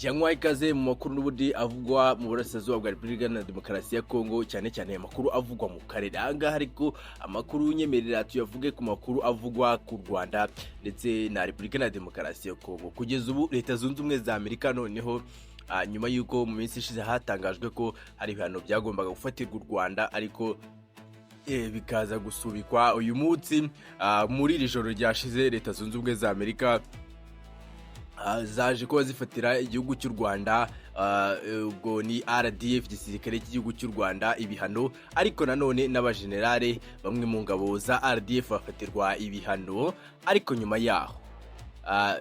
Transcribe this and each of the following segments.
Yanywa ikaze mu makuru n'ubundi avugwa mu burasirazuba bwa Repubulika Iharanira Demokarasi ya Kongo, cyane cyane amakuru avugwa mu karere. Ahangaha ariko amakuru nyemerera tuyavuge ku makuru avugwa ku Rwanda ndetse na Repubulika Iharanira Demokarasi ya Kongo. Kugeza ubu Leta Zunze Ubumwe za Amerika noneho, nyuma y'uko mu minsi ishize hatangajwe ko hari ibihano byagombaga gufatirwa u Rwanda, ariko bikaza gusubikwa, uyu munsi, muri iri joro ryashize, Leta Zunze Ubumwe za Amerika zaje kuba zifatira igihugu cy'u Rwanda, ubwo ni RDF, igisirikare cy'igihugu cy'u Rwanda, ibihano, ariko nanone n'abajenerale bamwe mu ngabo za RDF bafatirwa ibihano. Ariko nyuma yaho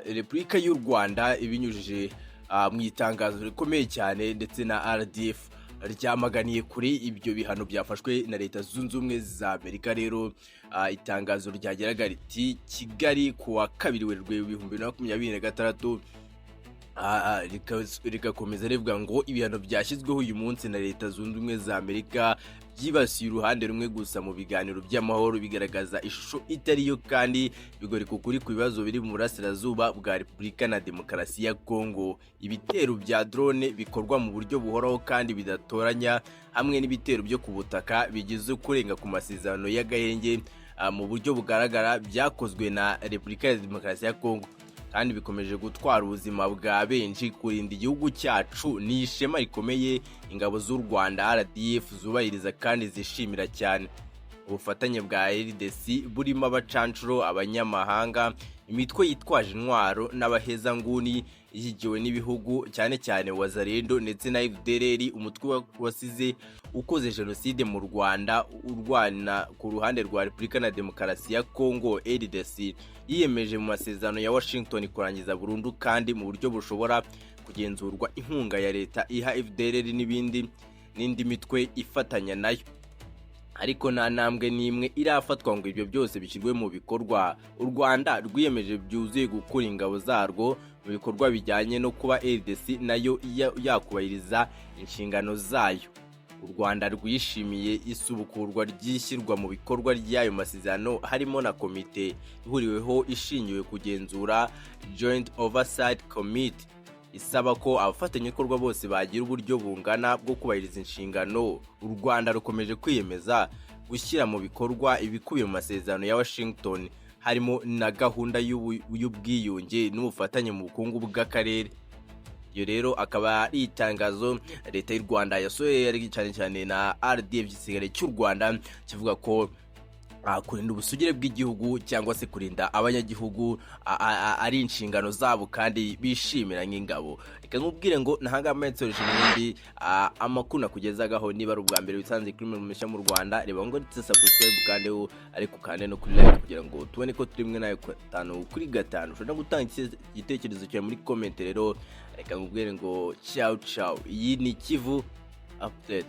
Repubulika y'u Rwanda, ibinyujije mu itangazo rikomeye cyane, ndetse na RDF ryamaganiye kuri ibyo bihano byafashwe na Leta Zunze Ubumwe za Amerika. Rero itangazo ryageraga riti: "Kigali, ku wa 2 Werurwe 2026." Rigakomeza rivuga ngo ibihano byashyizweho uyu munsi na Leta Zunze Ubumwe za Amerika byibasiye uruhande rumwe gusa mu biganiro by'amahoro, bigaragaza ishusho itari yo kandi bigoreka ukuri ku bibazo biri mu burasirazuba bwa Repubulika na Demokarasi ya Kongo. Ibitero bya drone bikorwa mu buryo buhoraho kandi bidatoranya, hamwe n'ibitero byo ku butaka bigize kurenga ku masezerano y'agahenge mu buryo bugaragara byakozwe na Repubulika ya Demokarasi ya Kongo kandi bikomeje gutwara ubuzima bwa benshi. Kurinda igihugu cyacu ni ishema rikomeye ingabo z'u Rwanda RDF zubahiriza kandi zishimira cyane. Ubufatanye bwa RDC burimo abacanshuro, abanyamahanga, imitwe yitwaje intwaro n'abahezanguni ishyigikiwe n'ibihugu, cyane cyane Wazalendo ndetse na FDLR, umutwe wasize ukoze jenoside mu Rwanda urwana ku ruhande rwa Repubulika na Demokarasi ya Kongo. RDC yiyemeje mu masezerano ya Washington kurangiza burundu kandi mu buryo bushobora kugenzurwa inkunga ya leta iha FDLR n'ibindi n'indi mitwe ifatanya nayo, ariko nta ntambwe n'imwe irafatwa ngo ibyo byose bishyirwe mu bikorwa. U Rwanda rwiyemeje byuzuye gukura ingabo zarwo mu bikorwa bijyanye no kuba RDC nayo yakubahiriza inshingano zayo. U Rwanda rwishimiye isubukurwa ry'ishyirwa mu bikorwa ry'ayo masezerano, harimo na komite ihuriweho ishingiwe kugenzura, Joint Oversight Committee, isaba ko abafatanyabikorwa bose bagira uburyo bungana bwo kubahiriza inshingano. U Rwanda rukomeje kwiyemeza gushyira mu bikorwa ibikubiye mu masezerano ya Washington, harimo na gahunda y'ubwiyunge n'ubufatanye mu bukungu bw'akarere. Iyo rero akaba ari itangazo Leta y'u Rwanda yasohoye, cyane cyane na RDF, igisirikare cy'u Rwanda, kivuga ko kurinda ubusugire bw'igihugu cyangwa se kurinda abanyagihugu ari inshingano zabo kandi bishimira nk'ingabo. Reka nkubwire ngo nahangaha nsoreje n'ubundi amakuru nakugezagaho. Niba ari ubwa mbere wisanze kuri Mishya mu Rwanda, reba ngo ndetse subscribe kandi ariko ukande no kuri like kugira ngo tubone ko turi kumwe nawe gatanu kuri gatanu. Ushobora no gutanga igitekerezo cyawe muri comment. Rero reka nkubwire ngo ciao ciao, iyi ni Kivu Update.